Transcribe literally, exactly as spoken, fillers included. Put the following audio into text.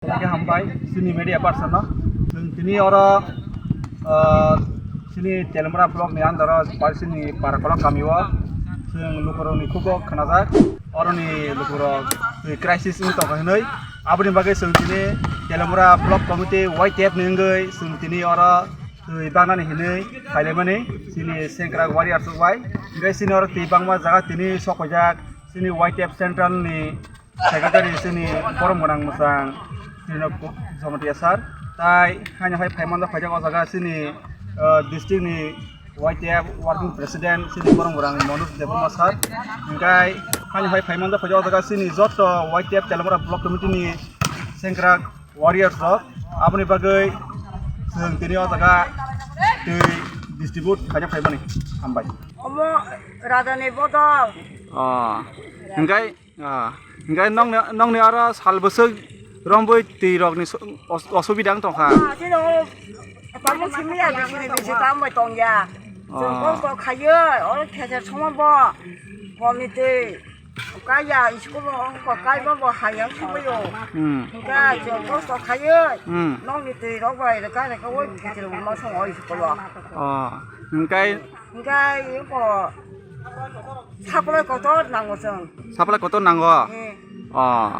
Khe hambai chini media person no. Chwng tini oro, ah, chini Teliamura block ni under o pa-, chini Parakolok kami o chwng lukurok ni khugo khnajak. Oro ni lukurok twi crisis wng tongkha hinwi. Aboni bagwi chwng tini Teliamura block committee Y T F ni wngwi chwng tini oro twi banani hinwi phailaimani chini Sengkrak warriors rok bai. Hingke chini oro twi bangma jaga tini sok paijak chini Y T F central ni secretary chini borom gwnang mwchang chini Jamatia sir. Tai haino hai phaimanjak phaijak o jaga chini, ah, district ni Y T F working president chini borom gwnang Manoj Debbarma sir. Hingke haino hai phaimanjak phaijak o jaga chini joto Y T F Teliamura block committee ni Sengkrak warriors rok, aboni bagwi chwng tini o jaga twi distribute khaina phaimani hambai. Omo raja ni bodol. Oh, hingkai, ah, hingkai nongni, nongni aro sal bwswk romboi twi rokni so-, os-, osubida wng tongkha. Ah, sino, tamo simi ya, bisi, bisi tamo tongya. Chwng Oh. Kosto khaiyo, oro kheser somo bo, kolni twi. Kaya school o wngkha, kaiba bo hayang subayo. Hmm. Hingkhe chwng kosto khaiwi, Hmm. Nokni twi rok bai rwkha rwkha oi khichwlwi ma song oi school o. Oh. Hingkai Hingkhe eko supply kotor nango chwng. Supply kotor nango? Hmm. Oh.